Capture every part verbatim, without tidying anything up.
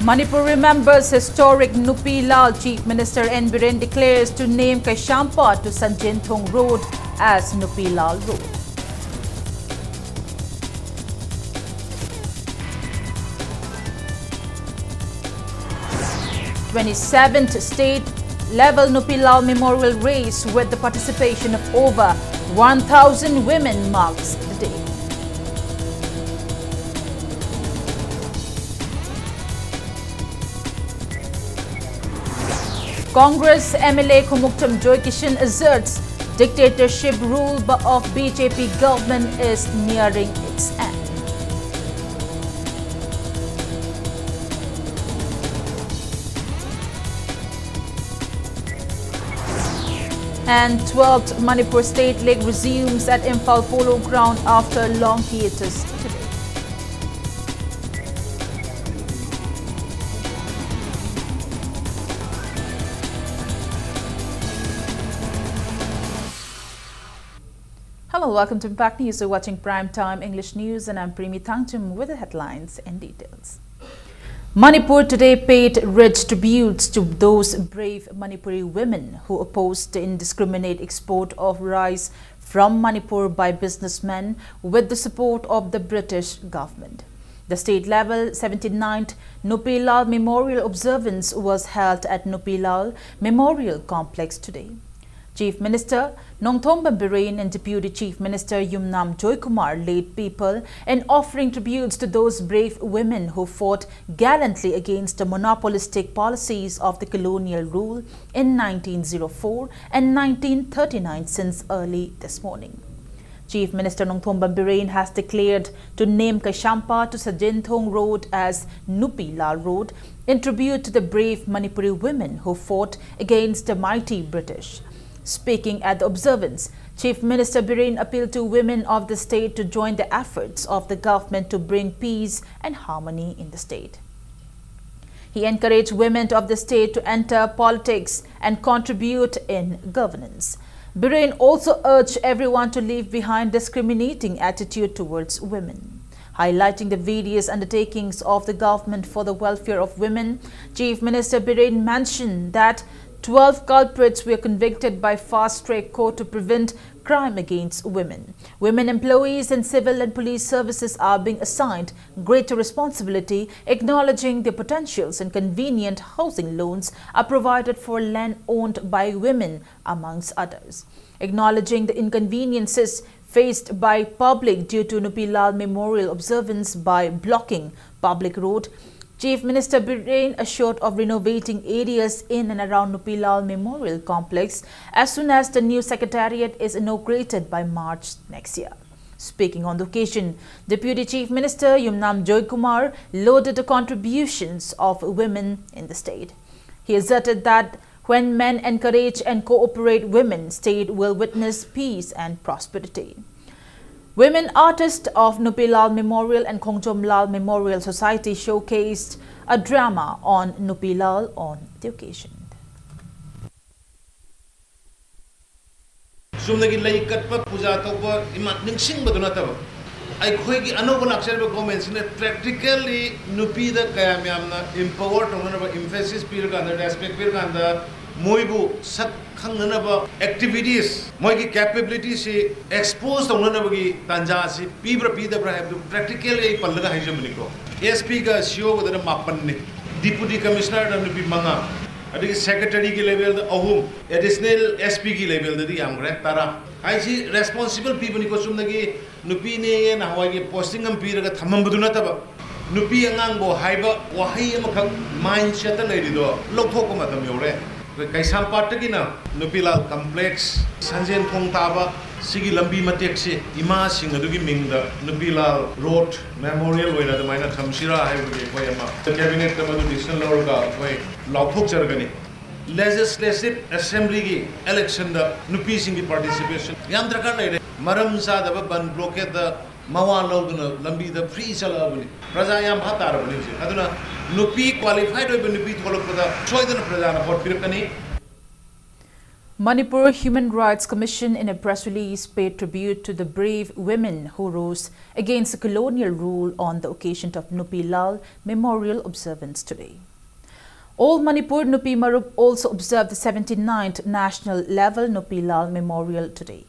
Manipur remembers historic Nupi Lal. Chief Minister N Biren declares to name Kaisampa to Sajenthong Road as Nupi Lal Road. Twenty-seventh state level Nupi Lal Memorial Race with the participation of over one thousand women marks the day. Congress M L A Khomuktham Joy Kishan asserts dictatorship rule bu- of B J P government is nearing its end. And twelfth Manipur State League resumes at Imphal Polo Ground after long hiatus today. Hello, welcome to Impact News. You're watching Prime Time English News, and I'm Premi Thangchum with the headlines and details. Manipur today paid rich tributes to those brave Manipuri women who opposed the indiscriminate export of rice from Manipur by businessmen with the support of the British government. The state level seventy-ninth Nupi Lal Memorial Observance was held at Nupi Lal Memorial Complex today. Chief Minister Nongthombam Biren and Deputy Chief Minister Yumnam Joykumar laid people in offering tributes to those brave women who fought gallantly against the monopolistic policies of the colonial rule in nineteen oh four and nineteen thirty-nine since early this morning. Chief Minister Nongthombam Biren has declared to name Kaisampa to Sajenthong Road as Nupi Lal Road in tribute to the brave Manipuri women who fought against the mighty British. Speaking at the observance, Chief Minister Biren appealed to women of the state to join the efforts of the government to bring peace and harmony in the state. He encouraged women of the state to enter politics and contribute in governance. Biren also urged everyone to leave behind discriminating attitude towards women. Highlighting the various undertakings of the government for the welfare of women, Chief Minister Biren mentioned that twelve culprits were convicted by fast track court to prevent crime against women. Women employees in civil and police services are being assigned greater responsibility, acknowledging their potentials in convenient housing loans are provided for land owned by women, amongst others. Acknowledging the inconveniences faced by public due to Nupi Lal Memorial observance by blocking public road, Chief Minister Biren assured of renovating areas in and around Nupi Lal Memorial Complex as soon as the new secretariat is inaugurated by March next year. Speaking on the occasion, Deputy Chief Minister Yumnam Joykumar lauded the contributions of women in the state. He asserted that when men encourage and cooperate women, state will witness peace and prosperity. Women artists of Nupi Lal Memorial and Khongjom Lal Memorial Society showcased a drama on Nupi Lal on the occasion. ꯆꯨꯝꯅꯒꯤ ꯂꯩ ꯀꯠꯄ, ꯄꯨꯖꯥ ꯇꯧꯕ, ꯏꯃꯥ ꯅꯤꯡꯁꯤꯡꯕꯗꯨ ꯅꯠꯇꯕ, ꯑꯩꯈꯣꯏꯒꯤ ꯑꯅꯧꯕ ꯂꯥꯛꯆꯔꯤꯕ ꯒꯣꯔꯃꯦꯟꯁꯤꯅ practically ꯅꯨꯄꯤꯗ ꯀꯌꯥꯝ ꯌꯥꯝꯅ empower ꯇꯧꯅꯅꯕ, emphasis ꯄꯤꯔꯀꯥꯟꯗ, respect ꯄꯤꯔꯀꯥꯟꯗ, ꯃꯣꯏꯕꯨ ꯁꯛ ꯈꯪꯅꯅꯕ activities, ꯃꯣꯏꯒꯤ capabilityꯁꯤ expose ꯇꯧꯅꯅꯕꯒꯤ ꯇꯥꯟꯖꯥꯁꯤ ꯄꯤꯕ꯭ꯔꯥ ꯄꯤꯗꯕ꯭ꯔꯥ ꯍꯥꯏꯕꯗꯨ practically ꯑꯩ ꯄꯜꯂꯒ ꯍꯥꯏꯖꯕꯅꯤꯀꯣ꯫ S Pꯒ C Oꯒꯗꯅ ꯃꯥꯄꯟꯅꯤ, Deputy Commissionerꯗ ꯅꯨꯄꯤ ꯃꯉꯥ, ꯑꯗꯒꯤ Secretaryꯒꯤ levelꯗ ꯑꯍꯨꯝ, Additional S Pꯒꯤ levelꯗꯗꯤ ꯌꯥꯝꯈ꯭ꯔꯦ, ꯇꯔꯥ꯫ ꯍꯥꯏꯁꯤ responsible ꯄꯤꯕꯅꯤꯀꯣ, ꯆꯨꯝꯅꯒꯤ ꯅꯨꯄꯤꯅꯦ ꯅꯍꯥꯟꯋꯥꯏꯒꯤ posting ꯑꯃ ꯄꯤꯔꯒ ꯊꯝꯃꯝꯕꯗꯨ ꯅꯠꯇꯕ, ꯅꯨꯄꯤ ꯑꯉꯥꯡꯕꯨ ꯍꯥꯏꯕ ꯋꯥꯍꯩ ꯑꯃꯈꯛ mindsetꯇ ꯂꯩꯔꯤꯗꯣ ꯂꯧꯊꯣꯛꯄ ꯃꯇꯝ ꯌꯧꯔꯦ꯫ ꯑꯩꯈꯣꯏ ꯀꯩꯁꯥꯝꯄꯥꯠꯇꯒꯤꯅ ꯅꯨꯄꯤꯂꯥꯜ complex, ꯁꯟꯖꯦꯟ ꯊꯣꯡ ꯇꯥꯕ ꯁꯤꯒꯤ ꯂꯝꯕꯤ ꯃꯇꯦꯛꯁꯤ ꯏꯃꯥꯁꯤꯡ ꯑꯗꯨꯒꯤ ꯃꯤꯡꯗ ꯅꯨꯄꯤꯂꯥꯜ road memorial ꯑꯣꯏꯅ ꯑꯗꯨꯃꯥꯏꯅ ꯊꯝꯁꯤꯔꯥ ꯍꯥꯏꯕꯒꯤ ꯑꯩꯈꯣꯏ ꯑꯃ cabinetꯇ ꯃꯗꯨ decision ꯂꯧꯔꯒ ꯑꯩꯈꯣꯏ ꯂꯥꯎꯊꯣꯛꯆꯔꯒꯅꯤ꯫ Legislative Assemblyꯒꯤ electionꯗ ꯅꯨꯄꯤꯁꯤꯡꯒꯤ participation ꯌꯥꯝ ꯗꯔꯀꯥꯔ ꯂꯩꯔꯦ꯫ ꯃꯔꯝ ꯆꯥꯗꯕ ꯕꯟ blockade ꯃꯋꯥ ꯂꯧꯗꯨꯅ ꯂꯝꯕꯤꯗ free ꯆꯠꯂꯛꯑꯕꯅꯤ꯫ ꯄ꯭ꯔꯖꯥ ꯌꯥꯝ ꯚꯥꯞ ꯇꯥꯔꯕꯅꯤ ꯍꯧꯖꯤꯛ꯫ ꯑꯗꯨꯅ ꯅꯨꯄꯤ, qualified ꯑꯣꯏꯕ ꯅꯨꯄꯤ ꯊꯣꯛꯂꯛꯄꯗ ꯁꯣꯏꯗꯅ ꯄ꯭ꯔꯖꯥꯅ vote ꯄꯤꯔꯛꯀꯅꯤ꯫ Manipur Human Rights Commission, in a press release, paid tribute to the brave women who rose against colonial rule on the occasion of Nupi Lal Memorial observance today. All Manipur Nupi Marup also observed the seventy-ninth national level Nupi Lal Memorial today.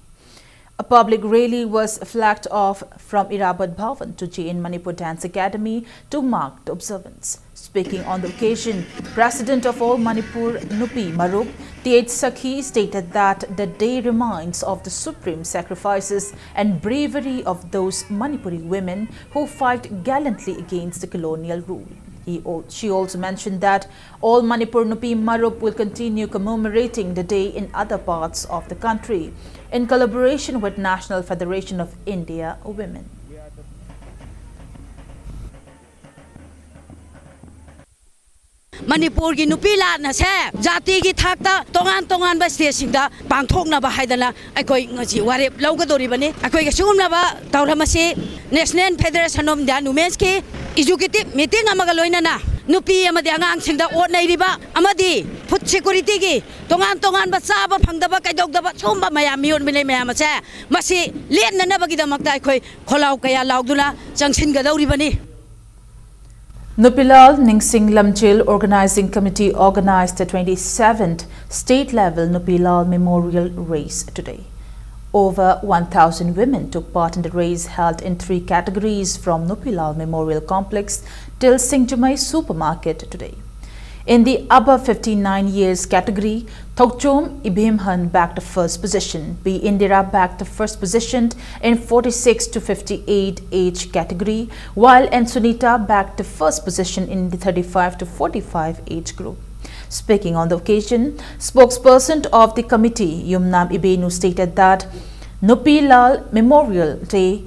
A public rally was flagged off from Irrabat Bhawan to J N Manipur Dance Academy to mark the observance. Speaking on the occasion, President of All Manipur Nupi Marup, T H Sakhi, stated that the day reminds of the supreme sacrifices and bravery of those Manipuri women who fight gallantly against the colonial rule. He al-, she also mentioned that All Manipur Nupi Marup will continue commemorating the day in other parts of the country in collaboration with National Federation of India Women. ꯃꯅꯤꯄꯨꯔꯒꯤ ꯅꯨꯄꯤ ꯂꯥꯟ ꯑꯁꯦ ꯖꯥꯇꯤꯒꯤ ꯊꯥꯛꯇ ꯇꯣꯉꯥꯟ ꯇꯣꯉꯥꯟꯕ ꯁ꯭ꯇꯦꯠꯁꯤꯡꯗ ꯄꯥꯡꯊꯣꯛꯅꯕ ꯍꯥꯏꯗꯅ ꯑꯩꯈꯣꯏ ꯉꯁꯤ ꯋꯥꯔꯦꯞ ꯂꯧꯒꯗꯧꯔꯤꯕꯅꯤ꯫ ꯑꯩꯈꯣꯏꯒꯤ ꯁꯤꯒꯨꯝꯂꯕ ꯊꯧꯔꯝ ꯑꯁꯤ National Federation of Indian Women's ꯀꯤ executive meeting ꯑꯃꯒ ꯂꯣꯏꯅꯅ ꯅꯨꯄꯤ ꯑꯃꯗꯤ ꯑꯉꯥꯡꯁꯤꯡꯗ ꯑꯣꯠ ꯅꯩꯔꯤꯕ ꯑꯃꯗꯤ food security ꯒꯤ ꯇꯣꯉꯥꯟ ꯇꯣꯉꯥꯟꯕ ꯆꯥꯕ ꯐꯪꯗꯕ ꯀꯩꯗꯧꯗꯕ ꯁꯨꯝꯕ ꯃꯌꯥꯝ ꯃꯤꯑꯣꯠ ꯃꯤꯅꯩ ꯃꯌꯥꯝ ꯑꯁꯦ ꯃꯁꯤ ꯂꯦꯟꯅꯅꯕꯒꯤꯗꯃꯛꯇ ꯑꯩꯈꯣꯏ ꯈꯣꯜꯂꯥꯎ ꯀꯌꯥ ꯂꯥꯎꯗꯨꯅ ꯆꯪꯁꯤꯟꯒꯗꯧꯔꯤꯕꯅꯤ꯫ Nupi Lal Ningsing Lamjel Organizing Committee organized the twenty-seventh state level Nupi Lal Memorial Race today. Over one thousand women took part in the race held in three categories from Nupi Lal Memorial Complex till Singjamei Supermarket today. In the above fifty-nine years category, Thokchom Ibhimhan bagged the first position, B Indira bagged the first position in forty-six to fifty-eight age category, while N Sunita bagged the first position in the thirty-five to forty-five age group. Speaking on the occasion, spokesperson of the committee, Yumnam Ibenu, stated that Nupi Lal Memorial Day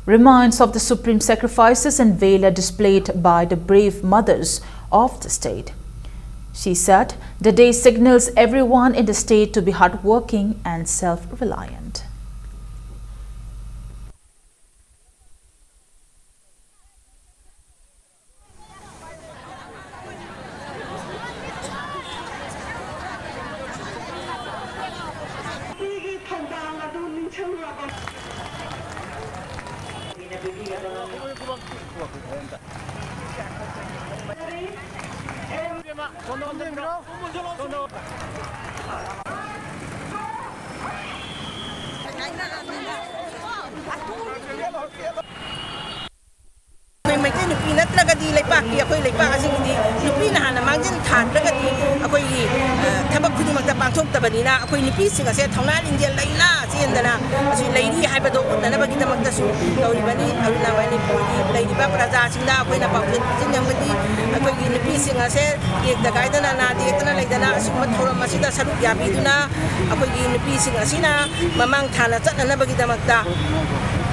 reminds of the supreme sacrifices and valor displayed by the brave mothers of the state. She said the day signals everyone in the state to be hardworking and self-reliant. ꯑꯩꯈꯣꯏ ꯃꯩꯇꯩ ꯅꯨꯄꯤ ꯅꯠꯇ꯭ꯔꯒꯗꯤ ꯂꯩꯄꯥꯛꯀꯤ, ꯑꯩꯈꯣꯏ ꯂꯩꯄꯥꯛ ꯑꯁꯤꯒꯤꯗꯤ ꯅꯨꯄꯤꯅ ꯍꯥꯟꯅ ꯃꯥꯡꯖꯤꯟ ꯊꯥꯗ꯭ꯔꯒꯗꯤ ꯑꯩꯈꯣꯏꯒꯤ, ꯑ, ꯊꯕꯛ ꯈꯨꯗꯤꯡꯃꯛꯇ ꯄꯥꯡꯊꯣꯛꯇꯕꯅꯤꯅ, ꯑꯩꯈꯣꯏ ꯅꯨꯄꯤꯁꯤꯡ ꯑꯁꯦ ꯊꯧꯅꯥ ꯂꯤꯡꯖꯦꯜ ꯂꯩꯅ ꯆꯦꯟꯗꯅ ꯑꯁꯤ ꯂꯩꯔꯤ ꯍꯥꯏꯕꯗꯣ ꯎꯠꯅꯅꯕꯒꯤꯗꯃꯛꯇꯁꯨ ꯇꯧꯔꯤꯕꯅꯤ꯫ ꯑꯗꯨꯅ ꯃꯅꯤꯄꯨꯔꯒꯤ ꯂꯩꯔꯤꯕ ꯄ꯭ꯔꯖꯥꯁꯤꯡꯗ ꯑꯩꯈꯣꯏꯅ ꯄꯥꯎꯖꯦꯜ ꯄꯤꯖꯅꯤꯡꯕꯗꯤ, ꯑꯩꯈꯣꯏꯒꯤ ꯅꯨꯄꯤꯁꯤꯡ ꯑꯁꯦ ꯇꯦꯛꯇ ꯀꯥꯏꯗꯅ, ꯅꯥꯗ ꯌꯦꯛꯇꯅ ꯂꯩꯗꯅ ꯑꯁꯤꯒꯨꯝꯕ ꯊꯧꯔꯝ ꯑꯁꯤꯗ ꯁꯔꯨꯛ ꯌꯥꯕꯤꯗꯨꯅ ꯑꯩꯈꯣꯏꯒꯤ ꯅꯨꯄꯤꯁꯤꯡ ꯑꯁꯤꯅ ꯃꯃꯥꯡ ꯊꯥꯅ ꯆꯠꯅꯅꯕꯒꯤꯗꯃꯛꯇ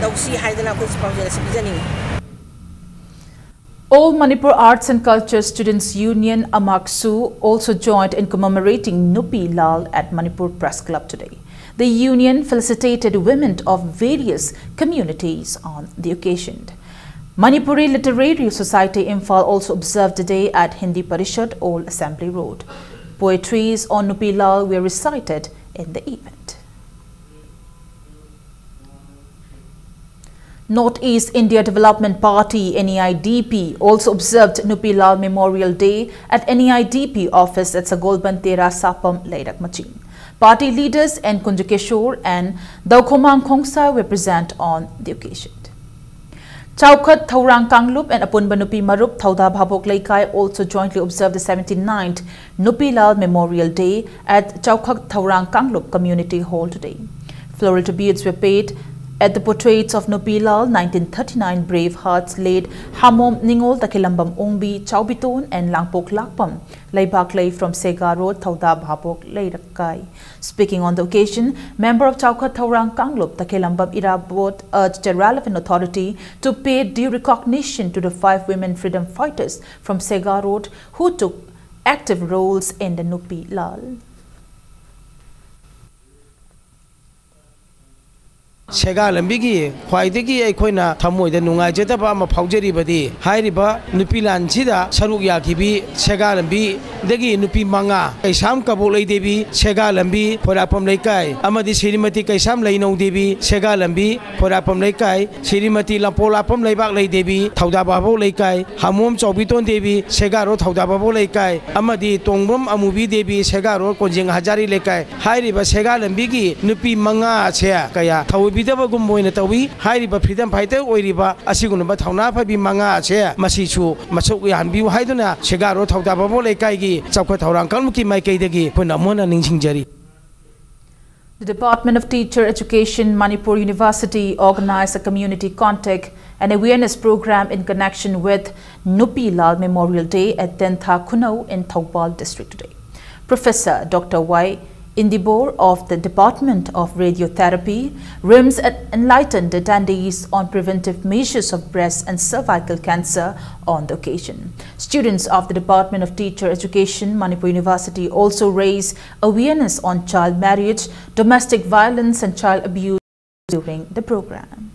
ꯇꯧꯁꯤ ꯍꯥꯏꯗꯅ ꯑꯩꯈꯣꯏ ꯄꯥꯎꯖꯦꯜ ꯑꯁꯤ ꯄꯤꯖꯅꯤꯡꯏ꯫ All Manipur Arts and Culture Students Union, AMARCSU, also joined in commemorating Nupi Lal at Manipur Press Club today. The union felicitated women of various communities on the occasion. Manipuri Literary Society Imphal also observed the day at Hindi Parishad Old Assembly Road. Poetries on Nupi Lal were recited in the event. Northeast India Development Party, N E I D P, also observed Nupi Lal Memorial Day at N E I D P office at Sagolband Tera Sapam, Leirak Machine. Party leaders N Kunjakeshwar and Daukhomang Khongsai were present on the occasion. Chaukhat Thaurang Kanglup and Apunba Nupi Marup Thauda Bhabok Leikai also jointly observed the seventy-ninth Nupi Lal Memorial Day at Chaukhat Thaurang Kanglup Community Hall today. Floral tributes were paid at the portraits of Nupi Lal, nineteen thirty-nine brave hearts led Hamom Ningol, Takelambam Ungbi, Chaubiton and Langpok Lakpam, Leibak Lei from Sega Road, Thauda Bhabok Leirakai. Speaking on the occasion, member of Chaukhat Thaurang Kanglup, Takelambam Irabot, urged the relevant authority to pay due recognition to the five women freedom fighters from Sega Road who took active roles in the Nupi Lal. ꯁꯦꯒꯥ ꯂꯝꯕꯤꯒꯤ ꯈ꯭ꯋꯥꯏꯗꯒꯤ ꯑꯩꯈꯣꯏꯅ ꯊꯃꯣꯏꯗ ꯅꯨꯡꯉꯥꯏꯖꯗꯕ ꯑꯃ ꯐꯥꯎꯖꯔꯤꯕꯗꯤ, ꯍꯥꯏꯔꯤꯕ ꯅꯨꯄꯤ ꯂꯥꯟꯁꯤꯗ ꯁꯔꯨꯛ ꯌꯥꯈꯤꯕꯤ ꯁꯦꯒꯥ ꯂꯝꯕꯤꯗꯒꯤ ꯅꯨꯄꯤ ꯃꯉꯥ, ꯀꯩꯁꯥꯝ ꯀꯕꯣꯛꯂꯩ ꯗꯦꯕꯤ ꯁꯦꯒꯥ ꯂꯝꯕꯤ ꯈꯣꯏꯔꯥꯛꯄꯝ ꯂꯩꯀꯥꯏ, ꯑꯃꯗꯤ ꯁ꯭ꯔꯤꯃꯇꯤ ꯀꯩꯁꯥꯝ ꯂꯩꯅꯧ ꯗꯦꯕꯤ ꯁꯦꯒꯥ ꯂꯝꯕꯤ ꯈꯣꯏꯔꯥꯛꯄꯝ ꯂꯩꯀꯥꯏ, ꯁ꯭ꯔꯤꯃꯇꯤ ꯂꯝꯄꯣꯛꯂꯥꯛꯄꯝ ꯂꯩꯕꯥꯛꯂꯩ ꯗꯦꯕꯤ ꯊꯧꯗꯥ ꯚꯥꯕꯣꯛ ꯂꯩꯀꯥꯏ, ꯍꯥꯃꯣꯝ ꯆꯥꯎꯕꯤꯇꯣꯟ ꯗꯦꯕꯤ ꯁꯦꯒꯥ ꯔꯣꯗ ꯊꯧꯗꯥ ꯚꯥꯕꯣꯛ ꯂꯩꯀꯥꯏ, ꯑꯃꯗꯤ ꯇꯣꯡꯕ꯭ꯔꯝ ꯑꯃꯨꯕꯤ ꯗꯦꯕꯤ ꯁꯦꯒꯥ ꯔꯣꯗ ꯀꯣꯟꯖꯦꯡ ꯍꯖꯥꯔꯤ ꯂꯩꯀꯥꯏ꯫ ꯍꯥꯏꯔꯤꯕ ꯁꯦꯒꯥ ꯂꯝꯕꯤꯒꯤ ꯅꯨꯄꯤ ꯃꯉꯥ ꯑꯁꯦ ꯀꯌꯥ ꯊꯧꯑꯣꯏꯕꯤꯗꯕꯒꯨꯝꯕ ꯑꯣꯏꯅ ꯇꯧꯏ꯫ ꯍꯥꯏꯔꯤꯕ ꯐ꯭ꯔꯤꯗꯝ ꯐꯥꯏꯇꯔ ꯑꯣꯏꯔꯤꯕ ꯑꯁꯤꯒꯨꯝꯂꯕ ꯊꯧꯅꯥ ꯐꯕꯤ ꯃꯉꯥ ꯑꯁꯦ ꯃꯁꯤꯁꯨ ꯃꯁꯛ ꯌꯥꯍꯟꯕꯤꯌꯨ ꯍꯥꯏꯗꯨꯅ ꯁꯦꯒꯥ ꯔꯣꯗ ꯊꯧꯗꯥ ꯚꯥꯕꯣꯛ ꯂꯩꯀꯥꯏꯒꯤ ꯆꯥꯎꯈꯠ ꯊꯧꯔꯥꯡ ꯀꯥꯡꯂꯨꯞꯀꯤ ꯃꯥꯏꯀꯩꯗꯒꯤ ꯑꯩꯈꯣꯏꯅ ꯑꯃꯨꯛ ꯍꯟꯅ ꯅꯤꯡꯁꯤꯡꯖꯔꯤ꯫ The Department of Teacher Education, Manipur University organized a community contact and awareness program in connection with Nupi Lal Memorial Day at Tentha Khunau in Thoubal district today. Professor Doctor Y Indibor of the Department of Radiotherapy, RIMS, en-, enlightened attendees on preventive measures of breast and cervical cancer on the occasion. Students of the Department of Teacher Education, Manipur University, also raised awareness on child marriage, domestic violence, and child abuse during the program.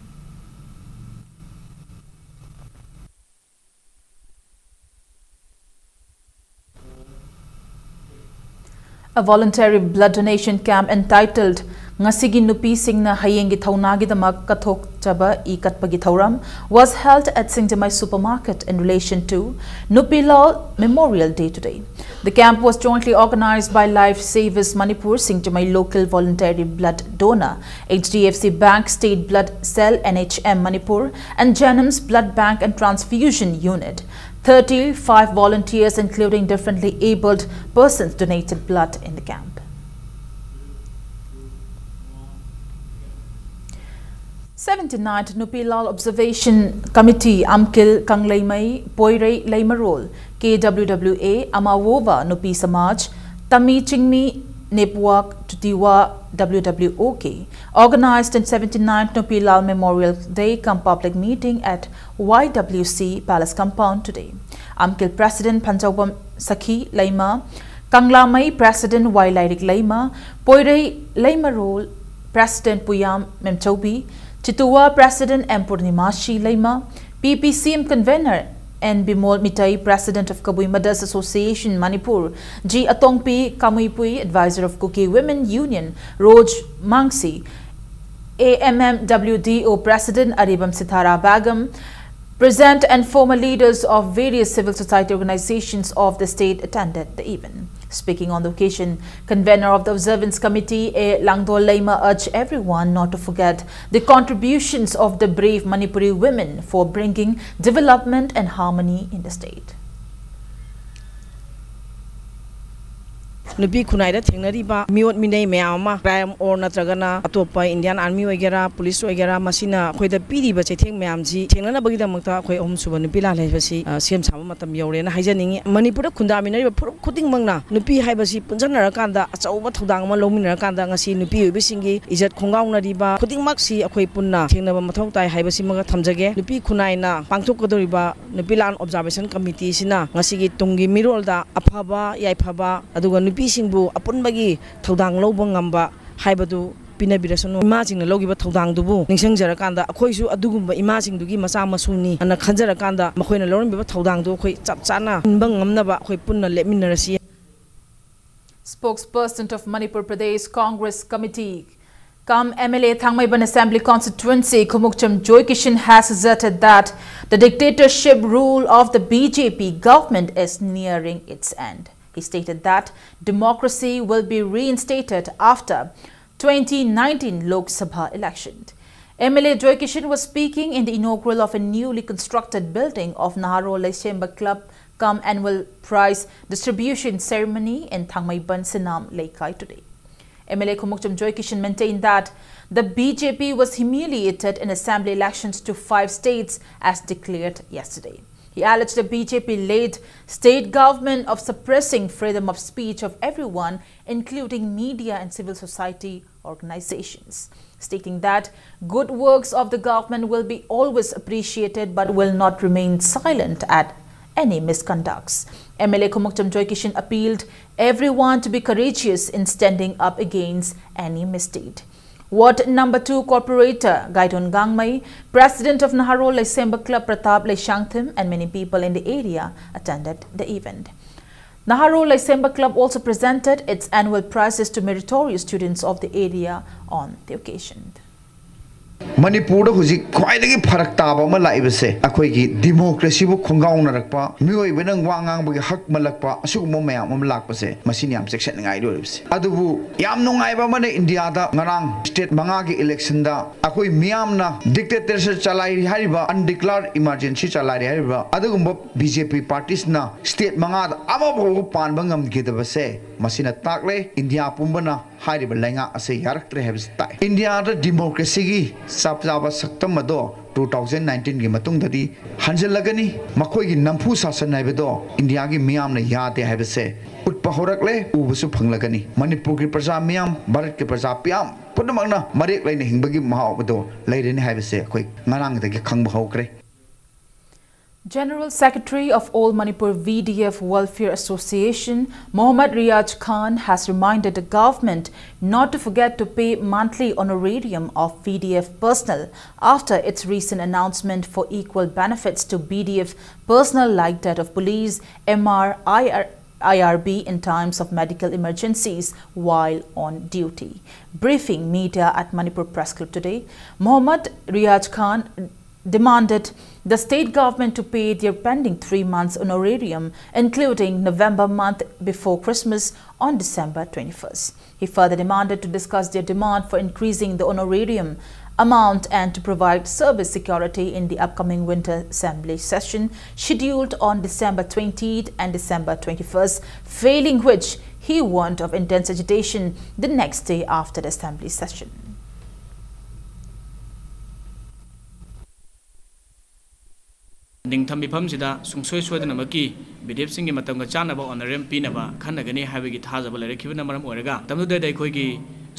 A voluntary blood donation camp entitled "ꯉꯁꯤꯒꯤ ꯅꯨꯄꯤꯁꯤꯡꯅ ꯍꯌꯦꯡꯒꯤ ꯊꯧꯅꯥꯒꯤꯗꯃꯛ ꯀꯠꯊꯣꯛꯆꯕ E ꯀꯠꯄꯒꯤ ꯊꯧꯔꯝ" was held at Singjamei Supermarket in relation to Nupi Lal Memorial Day today. The camp was jointly organized by Life Savers Manipur, Singjamei Local Voluntary Blood Donor, H D F C Bank State Blood Cell, N H M Manipur, and Janam's Blood Bank and Transfusion Unit. Thirty-five volunteers, including differently abled persons, donated blood in the camp. Seventy-ninth Nupi Lal Observation Committee, Amkil Kangleimai, Poirei Leimarol, K W W A, Amawova Nupi Samaj, Tami Chingmi Nepwak Tutiwa W W O K, organized in seventy-ninth Nupi Lal Memorial Day cum public meeting at Y W C Palace compound today. Amkil President Phanjaobam Sakhi Leima, Kanglamai President Y Lairik Leima, Poirei Leimarol, President Puyam Memchaubi, Chitua President M Purnimashi Leima, P P C M Convener N Bimol Mitai, President of Kabui Mothers Association Manipur, G Atongpi Kamuipui, Advisor of Kuki Women Union Roj Mangsi, A M M W D O President Aribam Sithara Bagam, present and former leaders of various civil society organizations of the state attended the event. Speaking on the occasion, convener of the Observance Committee, A Langdol Leima, urged everyone not to forget the contributions of the brave Manipuri women for bringing development and harmony in the state. ꯅꯨꯄꯤ ꯈꯨꯟꯅꯥꯏꯗ ꯊꯦꯡꯅꯔꯤꯕ ꯃꯤꯑꯣꯠ ꯃꯤꯅꯩ ꯃꯌꯥꯝ ꯑꯃ, crime or ꯅꯠꯇ꯭ꯔꯒꯅ ꯑꯇꯣꯞꯄ Indian army ꯑꯣꯏꯒꯦꯔꯥ, police ꯑꯣꯏꯒꯦꯔꯥ, ꯃꯁꯤꯅ ꯑꯩꯈꯣꯏꯗ ꯄꯤꯔꯤꯕ ꯆꯩꯊꯦꯡ ꯃꯌꯥꯝꯁꯤ ꯊꯦꯡꯅꯅꯕꯒꯤꯗꯃꯛꯇ ꯑꯩꯈꯣꯏ ꯑꯍꯨꯝꯁꯨꯕ ꯅꯨꯄꯤ ꯂꯥꯟ ꯍꯥꯏꯕꯁꯤ, ꯑ, ꯁꯦꯝ ꯁꯥꯕ ꯃꯇꯝ ꯌꯧꯔꯦꯅ ꯍꯥꯏꯖꯅꯤꯡꯉꯤ꯫ ꯃꯅꯤꯄꯨꯔꯗ ꯈꯨꯟꯗꯥꯃꯤꯟꯅꯔꯤꯕ ꯐꯨꯔꯨꯞ ꯈꯨꯗꯤꯡꯃꯛꯅ ꯅꯨꯄꯤ ꯍꯥꯏꯕꯁꯤ ꯄꯨꯟꯁꯤꯟꯅꯔꯀꯥꯟꯗ, ꯑꯆꯧꯕ ꯊꯧꯗꯥꯡ ꯑꯃ ꯂꯧꯃꯤꯟꯅꯔꯀꯥꯟꯗ, ꯉꯁꯤ ꯅꯨꯄꯤ ꯑꯣꯏꯕꯤꯁꯤꯡꯒꯤ ꯏꯖꯠ ꯈꯣꯡꯒꯥꯎꯅꯔꯤꯕ ꯈꯨꯗꯤꯡꯃꯛꯁꯤ ꯑꯩꯈꯣꯏ ꯄꯨꯟꯅ ꯊꯦꯡꯅꯕ ꯃꯊꯧ ꯇꯥꯏ ꯍꯥꯏꯕꯁꯤꯃꯒ ꯊꯝꯖꯒꯦ꯫ ꯅꯨꯄꯤ ꯈꯨꯟꯅꯥꯏꯅ ꯄꯥꯡꯊꯣꯛꯀꯗꯧꯔꯤꯕ ꯅꯨꯄꯤ ꯂꯥꯟ ꯑꯣꯕꯖꯥꯔꯕꯦꯁꯟ ꯀꯃꯤꯇꯤꯁꯤꯅ ꯉꯁꯤꯒꯤ ꯇꯨꯡꯒꯤ ꯃꯤꯔꯣꯜꯗ ꯑꯐꯕ, ꯌꯥꯏꯐꯕ, ꯑꯗꯨꯒ ꯅꯨꯄꯤꯁꯤꯡꯕꯨ ꯑꯄꯨꯟꯕꯒꯤ ꯊꯧꯗꯥꯡ ꯂꯧꯕ ꯉꯝꯕ ꯍꯥꯏꯕꯗꯨ ꯄꯤꯅꯕꯤꯔꯁꯅꯨ꯫ ꯏꯃꯥꯁꯤꯡꯅ ꯂꯧꯈꯤꯕ ꯊꯧꯗꯥꯡꯗꯨꯕꯨ ꯅꯤꯡꯁꯤꯡꯖꯔꯀꯥꯟꯗ, ꯑꯩꯈꯣꯏꯁꯨ ꯑꯗꯨꯒꯨꯝꯕ ꯏꯃꯥꯁꯤꯡꯗꯨꯒꯤ ꯃꯆꯥ ꯃꯁꯨꯅꯤ ꯑꯅ ꯈꯟꯖꯔꯀꯥꯟꯗ, ꯃꯈꯣꯏꯅ ꯂꯧꯔꯝꯃꯤꯕ ꯊꯧꯗꯥꯡꯗꯨ ꯑꯩꯈꯣꯏ ꯆꯞ ꯆꯥꯅ ꯏꯟꯕ ꯉꯝꯅꯕ ꯑꯩꯈꯣꯏ ꯄꯨꯟꯅ ꯂꯦꯞꯃꯤꯟꯅꯔꯁꯤ꯫ Spokesperson of Manipur Pradesh Congress Committee, cum M L A Thangmeiban Assembly Constituency, Khumukcham Joykishan has asserted that the dictatorship rule of the B J P government is nearing its end. He stated that democracy will be reinstated after twenty nineteen Lok Sabha election. M L A Joykishan was speaking in the inaugural of a newly constructed building of Naharo Leisemba Club cum annual prize distribution ceremony in Thangmeiban Sinam Leikai today. M L A Khumukcham Joykishan maintained that the B J P was humiliated in assembly elections to five states as declared yesterday. He alleged the B J P-led state government of suppressing freedom of speech of everyone, including media and civil society organizations, stating that good works of the government will be always appreciated but will not remain silent at any misconducts. M L A Khumukcham Joykishan appealed everyone to be courageous in standing up against any misdeed. Ward number two Corporator Gaidon Gangmei, President of Naharo Leisemba Club Pratap Leishangthim, and many people in the area attended the event. Naharo Leisemba Club also presented its annual prizes to meritorious students of the area on the occasion. ꯃꯅꯤꯄꯨꯔꯗ ꯍꯧꯖꯤꯛ ꯈ꯭ꯋꯥꯏꯗꯒꯤ ꯐꯔꯛ ꯇꯥꯕ ꯑꯃ ꯂꯥꯛꯏꯕꯁꯦ, ꯑꯩꯈꯣꯏꯒꯤ ꯗꯤꯃꯣꯀ꯭ꯔꯦꯁꯤꯕꯨ ꯈꯣꯡꯒꯥꯎꯅꯔꯛꯄ, ꯃꯤꯑꯣꯏꯕꯅ ꯋꯥ ꯉꯥꯡꯕꯒꯤ ꯍꯛ ꯃꯜꯂꯛꯄ, ꯑꯁꯤꯒꯨꯝꯕ ꯃꯌꯥꯝ ꯑꯃ ꯂꯥꯛꯄꯁꯦ, ꯃꯁꯤꯅ ꯌꯥꯝ ꯆꯦꯛꯁꯤꯟꯅꯤꯡꯉꯥꯏ ꯑꯣꯏꯔꯤꯕꯁꯦ꯫ ꯑꯗꯨꯕꯨ ꯌꯥꯝ ꯅꯨꯡꯉꯥꯏꯕ ꯑꯃꯅ, ꯏꯟꯗꯤꯌꯥꯗ ꯉꯔꯥꯡ ꯁ꯭ꯇꯦꯠ ꯃꯉꯥꯒꯤ ꯏꯂꯦꯛꯁꯟꯗ ꯑꯩꯈꯣꯏ ꯃꯤꯌꯥꯝꯅ ꯗꯤꯛꯇꯦꯇꯔꯁꯤꯞ ꯆꯂꯥꯏꯔꯤ ꯍꯥꯏꯔꯤꯕ, ꯑꯟꯗꯤꯀ꯭ꯂꯥꯔ ꯏꯃꯥꯔꯖꯦꯟꯁꯤ ꯆꯂꯥꯏꯔꯤ ꯍꯥꯏꯔꯤꯕ ꯑꯗꯨꯒꯨꯝꯕ ꯕꯤ ꯖꯦ ꯄꯤ ꯄꯥꯔꯇꯤꯁꯤꯅ ꯁ꯭ꯇꯦꯠ ꯃꯉꯥꯗ ꯑꯃꯐꯥꯎꯕ ꯄꯥꯟꯕ ꯉꯝꯈꯤꯗꯕꯁꯦ, ꯃꯁꯤꯅ ꯇꯥꯛꯂꯦ ꯏꯟꯗꯤꯌꯥ ꯄꯨꯝꯕꯅ ꯍꯥꯏꯔꯤꯕ ꯂꯩꯉꯥꯛ ꯑꯁꯤ ꯌꯥꯔꯛꯇ꯭ꯔꯦ ꯍꯥꯏꯕꯁꯤ ꯇꯥꯛꯑꯦ꯫ ꯏꯟꯗꯤꯌꯥꯗ ꯗꯤꯃꯣꯀ꯭ꯔꯦꯁꯤꯒꯤ ꯆꯞ ꯆꯥꯕ ꯁꯛꯇꯝ ꯑꯗꯣ two thousand nineteen ꯒꯤ ꯃꯇꯨꯡꯗꯗꯤ ꯍꯟꯖꯤꯜꯂꯒꯅꯤ꯫ ꯃꯈꯣꯏꯒꯤ ꯅꯝꯐꯨ ꯁꯥꯁꯟ ꯍꯥꯏꯕꯗꯣ ꯏꯟꯗꯤꯌꯥꯒꯤ ꯃꯤꯌꯥꯝꯅ ꯌꯥꯗꯦ ꯍꯥꯏꯕꯁꯦ ꯎꯠꯄ ꯍꯧꯔꯛꯂꯦ, ꯎꯕꯁꯨ ꯐꯪꯂꯒꯅꯤ꯫ ꯃꯅꯤꯄꯨꯔꯒꯤ ꯄ꯭ꯔꯖꯥ ꯃꯤꯌꯥꯝ, ꯚꯥꯔꯠꯀꯤ ꯄ꯭ꯔꯖꯥ ꯃꯤꯌꯥꯝ ꯄꯨꯝꯅꯃꯛꯅ ꯃꯔꯦꯛ ꯂꯩꯅ ꯍꯤꯡꯕꯒꯤ ꯃꯍꯥꯎ ꯑꯗꯣ ꯂꯩꯔꯅꯤ ꯍꯥꯏꯕꯁꯦ ꯑꯩꯈꯣꯏ ꯉꯔꯥꯡꯗꯒꯤ ꯈꯪꯕ ꯍꯧꯈ꯭ꯔꯦ꯫ General Secretary of All Manipur V D F Welfare Association, Mohammad Riaz Khan, has reminded the government not to forget to pay monthly honorarium of V D F personnel after its recent announcement for equal benefits to B D F personnel like that of police, M R, I R, I R B in times of medical emergencies while on duty. Briefing media at Manipur Press Club today, Mohammad Riaz Khan demanded the state government to pay their pending three months honorarium, including November month before Christmas on December twenty-first. He further demanded to discuss their demand for increasing the honorarium amount and to provide service security in the upcoming winter assembly session scheduled on December twentieth and December twenty-first, failing which he warned of intense agitation the next day after the assembly session. ꯅꯤꯡꯊꯝ ꯃꯤꯐꯝꯁꯤꯗ ꯁꯨꯡꯁꯣꯏ ꯁꯣꯏꯗꯅꯃꯛꯀꯤ B ꯗꯤ ꯑꯦꯐꯁꯤꯡꯒꯤ ꯃꯇꯝꯒ ꯆꯥꯟꯅꯕ ꯑꯣꯅꯔꯦꯔꯤꯌꯝ ꯄꯤꯅꯕ ꯈꯟꯅꯒꯅꯤ ꯍꯥꯏꯕꯒꯤ ꯊꯥꯖꯕ ꯂꯩꯔꯛꯈꯤꯕꯅ ꯃꯔꯝ ꯑꯣꯏꯔꯒ ꯃꯇꯝꯗꯨꯗꯩꯗ ꯑꯩꯈꯣꯏꯒꯤ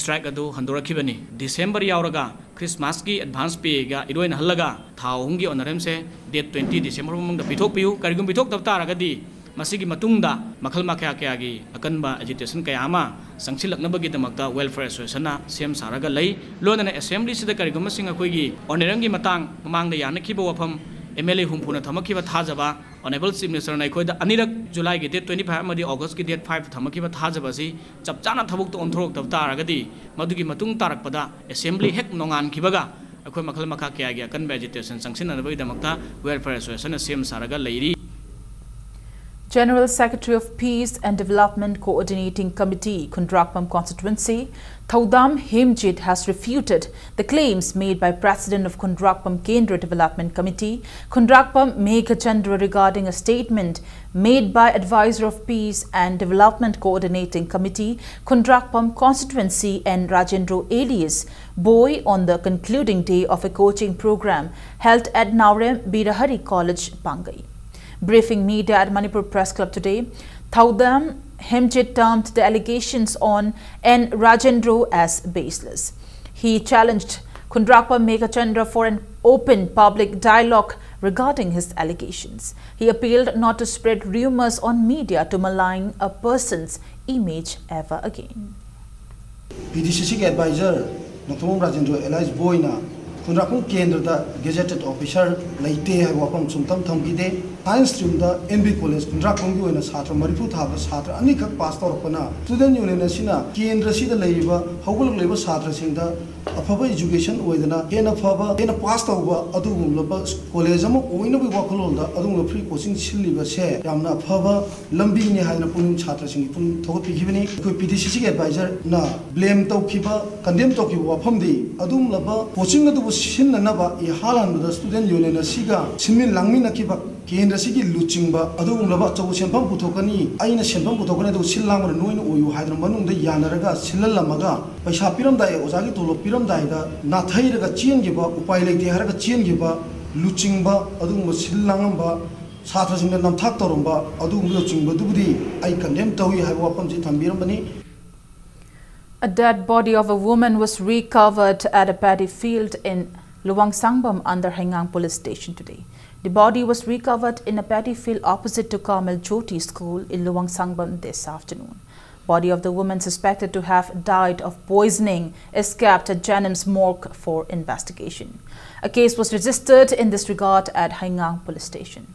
ꯁ꯭ꯇ꯭ꯔꯥꯏꯛ ꯑꯗꯨ ꯍꯟꯗꯣꯔꯛꯈꯤꯕꯅꯤ꯫ ꯗꯤꯁꯦꯝꯕꯔ ꯌꯥꯎꯔꯒ ꯈ꯭ꯔꯤꯁꯃꯥꯁꯀꯤ ꯑꯦꯗꯚꯥꯟꯁ ꯄꯦꯒ ꯏꯔꯣꯏꯅꯍꯜꯂꯒ ꯊꯥ ꯑꯍꯨꯝꯒꯤ ꯑꯣꯅꯔꯦꯔꯤꯌꯝꯁꯦ ꯗꯦꯠ ꯇ꯭ꯋꯦꯟꯇꯤ ꯗꯤꯁꯦꯝꯕꯔ ꯐꯥꯎꯕ ꯃꯅꯨꯡꯗ ꯄꯤꯊꯣꯛꯄꯤꯌꯨ꯫ ꯀꯔꯤꯒꯨꯝꯕ ꯄꯤꯊꯣꯛꯇꯕ ꯇꯥꯔꯒꯗꯤ ꯃꯁꯤꯒꯤ ꯃꯇꯨꯡꯗ ꯃꯈꯜ ꯃꯈꯥ ꯀꯌꯥꯒꯤ ꯑꯀꯟꯕ agitation ꯀꯌꯥ ꯑꯃ ꯆꯪꯁꯤꯜꯂꯛꯅꯕꯒꯤꯗꯃꯛꯇ Welfare Associationꯅ ꯁꯦꯝ ꯁꯥꯔꯒ ꯂꯩ꯫ ꯂꯣꯏꯅꯅ Assemblyꯁꯤꯗ ꯀꯔꯤꯒꯨꯝꯕꯁꯤꯡ ꯑꯩꯈꯣꯏꯒꯤ ꯑꯣꯅꯔꯝꯒꯤ ꯃꯇꯥꯡ ꯃꯃꯥꯡꯗ ꯌꯥꯅꯈꯤꯕ ꯋꯥꯐꯝ, MLA ꯍꯨꯝꯐꯨꯅ ꯊꯝꯃꯛꯈꯤꯕ ꯊꯥꯖꯕ, Honourable Chief Ministerꯅ ꯑꯩꯈꯣꯏꯗ ꯑꯅꯤꯔꯛ Julyꯒꯤ date twenty five ꯑꯃꯗꯤ Augustꯀꯤ date fiveꯇ ꯊꯝꯃꯛꯈꯤꯕ ꯊꯥꯖꯕ ꯑꯁꯤ ꯆꯞ ꯆꯥꯅ ꯊꯕꯛꯇ ꯑꯣꯟꯊꯣꯔꯛꯇꯕ ꯇꯥꯔꯒꯗꯤ ꯃꯗꯨꯒꯤ ꯃꯇꯨꯡ ꯇꯥꯔꯛꯄꯗ Assembly ꯍꯦꯛ ꯅꯣꯡꯉꯥꯟꯈꯤꯕꯒ ꯑꯩꯈꯣꯏ ꯃꯈꯜ ꯃꯈꯥ ꯀꯌꯥꯒꯤ ꯑꯀꯟꯕ agitation ꯆꯪꯁꯤꯟꯅꯅꯕꯒꯤꯗꯃꯛꯇ Welfare Associationꯅ ꯁꯦꯝ ꯁꯥꯔꯒ ꯂꯩꯔꯤ꯫ General Secretary of Peace and Development Coordinating Committee, Khundrakpam Constituency, Thaudam Hemjit has refuted the claims made by President of Khundrakpam Kendra Development Committee, Khundrakpam Meghachandra, regarding a statement made by Advisor of Peace and Development Coordinating Committee, Khundrakpam Constituency, N Rajendra alias Boi on the concluding day of a coaching program held at Naorem Birahari College, Pangai. Briefing media at Manipur Press Club today, Thaudam Hemjit termed the allegations on N Rajendra as baseless. He challenged Khundrakpam Meghachandra for an open public dialogue regarding his allegations. He appealed not to spread rumors on media to malign a person's image ever again. PDCCꯒꯤ advisor Nongthombam Rajendra alias ꯕꯣꯏꯅ ꯈꯨꯟꯗ꯭ꯔꯥꯛꯄꯝ ꯀꯦꯟꯗ꯭ꯔꯗ gazetted officer ꯂꯩꯇꯦ ꯍꯥꯏꯕ ꯋꯥꯐꯝ ꯁꯨꯝꯇꯝ ꯊꯝꯈꯤꯗꯦ꯫ Science streamꯗ NB College ꯈꯨꯟꯗ꯭ꯔꯥꯛꯄꯝꯒꯤ ꯑꯣꯏꯅ ꯁꯥꯇ꯭ꯔ ꯃꯔꯤꯐꯨ ꯊꯥꯕ ꯁꯥꯇ꯭ꯔ ꯑꯅꯤꯈꯛ pass ꯇꯧꯔꯛꯄꯅ student union ꯑꯁꯤꯅ ꯀꯦꯟꯗ꯭ꯔꯁꯤꯗ ꯂꯩꯔꯤꯕ ꯍꯧꯒꯠꯂꯛꯂꯤꯕ ꯁꯥꯇ꯭ꯔꯁꯤꯡꯗ ꯑꯐꯕ education ꯑꯣꯏꯗꯅ ꯍꯦꯟꯅ ꯐꯕ ꯍꯦꯟꯅ pass ꯇꯧꯕ ꯑꯗꯨꯒꯨꯝꯂꯕ college ꯑꯃ ꯑꯣꯏꯅꯕꯒꯤ ꯋꯥꯈꯜꯂꯣꯟꯗ ꯑꯗꯨꯒꯨꯝꯂꯕ free coaching ꯁꯤꯜꯂꯤꯕꯁꯦ ꯌꯥꯝꯅ ꯑꯐꯕ ꯂꯝꯕꯤꯅꯤ ꯍꯥꯏꯗꯅ ꯄꯨꯛꯅꯤꯡ ꯁꯥꯇ꯭ꯔꯁꯤꯡꯒꯤ ꯄꯨꯛꯅꯤꯡ ꯊꯧꯒꯠꯄꯤꯈꯤꯕꯅꯤ꯫ ꯑꯩꯈꯣꯏ PDCCꯒꯤ advisorꯅ blame ꯇꯧꯈꯤꯕ, condemn ꯇꯧꯈꯤꯕ ꯋꯥꯐꯝꯗꯤ ꯑꯗꯨꯒꯨꯝꯂꯕ coaching ꯑꯗꯨꯕꯨ ꯁꯤꯟꯅꯅꯕ ꯏꯍꯥꯟ ꯍꯥꯟꯕꯗ student union ꯑꯁꯤꯒ ꯁꯤꯟꯃꯤꯟ ꯂꯥꯡꯃꯤꯟꯅꯈꯤꯕ ꯀꯦꯟꯗ꯭ꯔꯁꯤꯒꯤ ꯂꯨꯆꯤꯡꯕ ꯑꯗꯨꯒꯨꯝꯂꯕ ꯑꯆꯧꯕ ꯁꯦꯟꯐꯝ ꯄꯨꯊꯣꯛꯀꯅꯤ, ꯑꯩꯅ ꯁꯦꯟꯐꯝ ꯄꯨꯊꯣꯛꯀꯅꯤ ꯑꯗꯨꯒ ꯁꯤꯜ ꯂꯥꯡꯕꯅ ꯅꯣꯏꯅ ꯑꯣꯏꯌꯨ ꯍꯥꯏꯗꯅ ꯃꯅꯨꯡꯗ ꯌꯥꯅꯔꯒ ꯁꯤꯜꯍꯜꯂꯝꯃꯒ ꯄꯩꯁꯥ ꯄꯤꯔꯝꯗꯥꯏ, ꯑꯣꯖꯥꯒꯤ ꯇꯣꯂꯣꯞ ꯄꯤꯔꯝꯗꯥꯏꯗ ꯅꯥꯊꯩꯔꯒ ꯆꯦꯟꯈꯤꯕ, ꯎꯄꯥꯏ ꯂꯩꯇꯦ ꯍꯥꯏꯔꯒ ꯆꯦꯟꯈꯤꯕ ꯂꯨꯆꯤꯡꯕ ꯑꯗꯨꯒꯨꯝꯕ ꯁꯤꯜ ꯂꯥꯡꯉꯝꯕ ꯁꯥꯇ꯭ꯔꯁꯤꯡꯗ ꯅꯝꯊꯥꯛ ꯇꯧꯔꯝꯕ ꯑꯗꯨꯒꯨꯝꯕ ꯂꯨꯆꯤꯡꯕꯗꯨꯕꯨꯗꯤ ꯑꯩ condemn ꯇꯧꯏ ꯍꯥꯏꯕ ꯋꯥꯐꯝꯁꯤ ꯊꯝꯕꯤꯔꯝꯕꯅꯤ꯫ A dead body of a woman was recovered at a paddy field in Luwangsangbam under Heingang Police Station today. The body was recovered in a paddy field opposite to Kamal Jyoti School in Luang Sangbam this afternoon. Body of the woman suspected to have died of poisoning is kept at Janim's morgue for investigation. A case was registered in this regard at Haigang Police Station.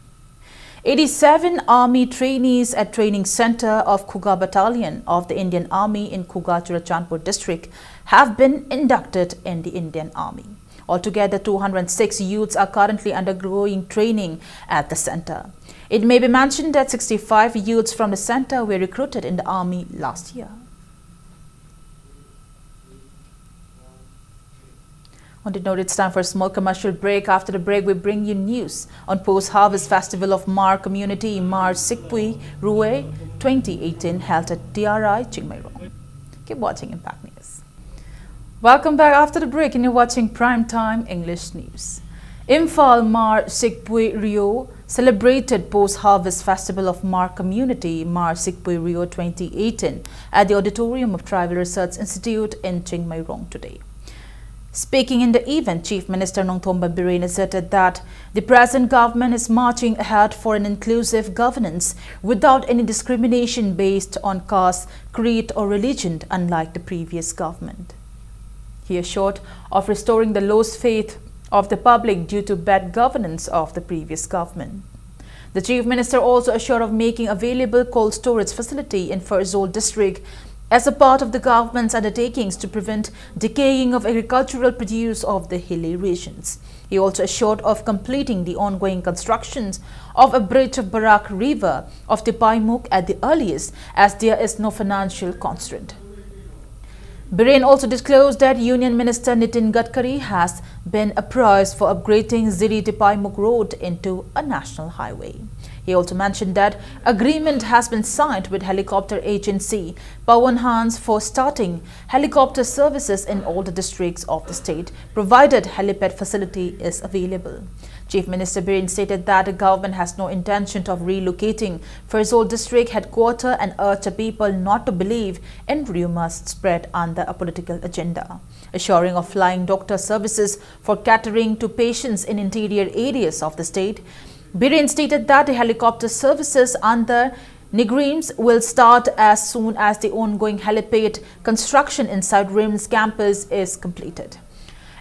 Eighty-seven Army trainees at Training Center of Khuga Battalion of the Indian Army in Khuga, Churachandpur district have been inducted in the Indian Army. Altogether, two hundred six youths are currently undergoing training at the center. It may be mentioned that sixty-five youths from the center were recruited in the army last year. On the note, it's time for a small commercial break. After the break, we bring you news on post-harvest festival of Hmar community, Hmar Sikpui Ruoi twenty eighteen, held at T R I Chingmeirong. Keep watching Impact News. Welcome back after the break, and you're watching Prime Time English News. Imphal, Hmar Sikpui Ruoi celebrated post-harvest festival of Hmar community, Hmar Sikpui Ruoi twenty eighteen, at the auditorium of Tribal Research Institute in Chingmeirong today. Speaking in the event, Chief Minister Nongthombam Biren asserted that the present government is marching ahead for an inclusive governance without any discrimination based on caste, creed or religion, unlike the previous government. He assured of restoring the lost faith of the public due to bad governance of the previous government. The Chief Minister also assured of making available cold storage facility in Pherzawl district as a part of the government's undertakings to prevent decaying of agricultural produce of the hilly regions. He also assured of completing the ongoing constructions of a bridge of Barak River of Tipaimukh at the earliest, as there is no financial constraint. Biren also disclosed that Union Minister Nitin Gadkari has been appraised for upgrading Ziri Tipaimukh Road into a national highway. He also mentioned that agreement has been signed with helicopter agency Pawan Hans for starting helicopter services in all the districts of the state, provided helipad facility is available. Chief Minister Biren stated that the government has no intention of relocating Pherzawl district headquarter and urged the people not to believe in rumors spread under a political agenda. Assuring of flying doctor services for catering to patients in interior areas of the state, Biren stated that the helicopter services under NEIGRIHMS will start as soon as the ongoing helipad construction inside RIMS campus is completed.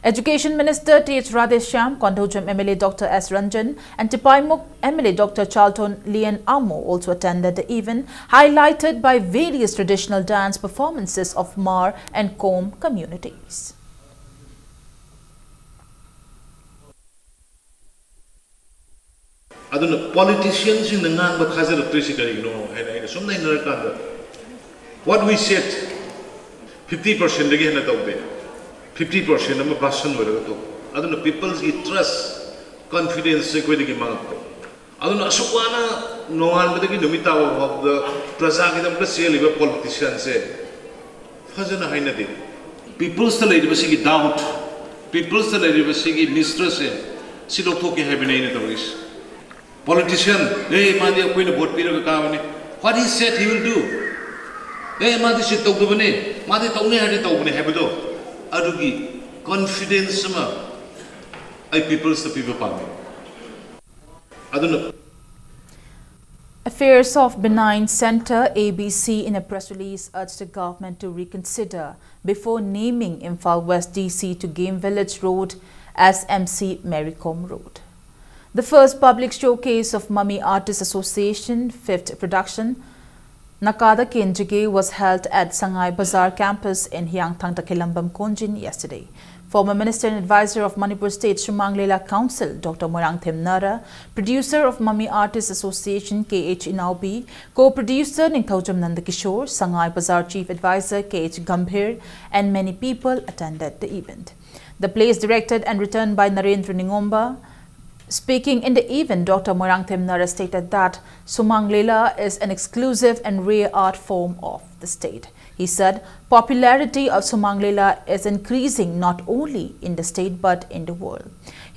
Education Minister Th Radheshyam, Kondojam M L A Doctor S Ranjan, and Tipaimukh M L A Doctor Chalton Lian Amo also attended the event, highlighted by various traditional dance performances of Hmar and Kom communities. ꯑꯗꯨꯅ ꯄꯣꯂꯤꯇꯤꯁꯤꯌꯟꯁꯤꯡꯅ ꯉꯥꯡꯕ ꯊꯥꯖꯔꯛꯇ꯭ꯔꯤꯁꯤ ꯀꯔꯤꯒꯤꯅꯣ ꯍꯥꯏꯅ ꯑꯩꯅ ꯁꯨꯝ ꯅꯩꯅꯔꯀꯥꯟꯗ, what we said, fifty percentꯗꯒꯤ ꯍꯦꯟꯅ ꯇꯧꯗꯦ. Fifty percent ꯑꯃ ꯚꯥꯁꯟ ꯑꯣꯏꯔꯒ ꯇꯧꯕ. ꯑꯗꯨꯅ peopleꯁꯀꯤ trust, confidenceꯁꯦ ꯑꯩꯈꯣꯏꯗꯒꯤ ꯃꯥꯡꯉꯛꯄ. ꯑꯗꯨꯅ ꯑꯁꯨꯛ ꯋꯥꯅ ꯅꯣꯡꯉꯥꯟꯕꯗꯒꯤ ꯅꯨꯃꯤꯠ ꯇꯥꯕ ꯐꯥꯎꯕꯗ ꯄ꯭ꯔꯖꯥꯒꯤꯗꯃꯛꯇ ꯆꯦꯜꯂꯤꯕ ꯄꯣꯂꯤꯇꯤꯁꯤꯌꯟꯁꯦ ꯐꯖꯅ ꯍꯥꯏꯅꯗꯦ. Peopleꯁꯇ ꯂꯩꯔꯤꯕ ꯁꯤꯒꯤ doubt, peopleꯁꯇ ꯂꯩꯔꯤꯕ ꯁꯤꯒꯤ mistrustꯁꯦ, ꯁꯤ ꯂꯧꯊꯣꯛꯀꯦ ꯍꯥꯏꯕꯅꯦ ꯑꯩꯅ ꯇꯧꯔꯤꯁꯦ. Politician, ꯑꯦ, ꯃꯥꯗꯤ ꯑꯩꯈꯣꯏꯅ vote ꯄꯤꯔꯒ ꯀꯥꯕꯅꯤ, what he said he will do, ꯑꯦ, ꯃꯥꯗꯤ ꯁꯤ ꯇꯧꯗꯕꯅꯦ, ꯃꯥꯗꯤ ꯇꯧꯅꯤ ꯍꯥꯏꯔꯗꯤ ꯇꯧꯕꯅꯦ ꯍꯥꯏꯕꯗꯣ, ꯑꯗꯨꯒꯤ confidence ꯑꯃ ꯑꯩ peopleꯁꯇ ꯄꯤꯕ ꯄꯥꯝꯃꯤ. ꯑꯗꯨꯅ Affairs of Benign Centre, A B C, in a press release urged the government to reconsider before naming Imphal West D C to Game Village Road as M C Mary Kom Road. The first public showcase of Mami Artists Association fifth production, Nakada Kenjige, was held at Sangai Bazar campus in Hiyangthang Takhelambam Konjin yesterday. Former Minister and Advisor of Manipur State Sumang Lila Council, Doctor Moirangthem Nara, producer of Mami Artists Association, K H Inaobi, co-producer Ningthoujam Nandakishore, Sangai Bazar Chief Advisor, K H Gambhir, and many people attended the event. The play is directed and written by Narendra Ningomba. Speaking in the event, Doctor Moirangthem Nara stated that Sumang Lila is an exclusive and rare art form of the state. He said popularity of Sumang Lila is increasing not only in the state but in the world.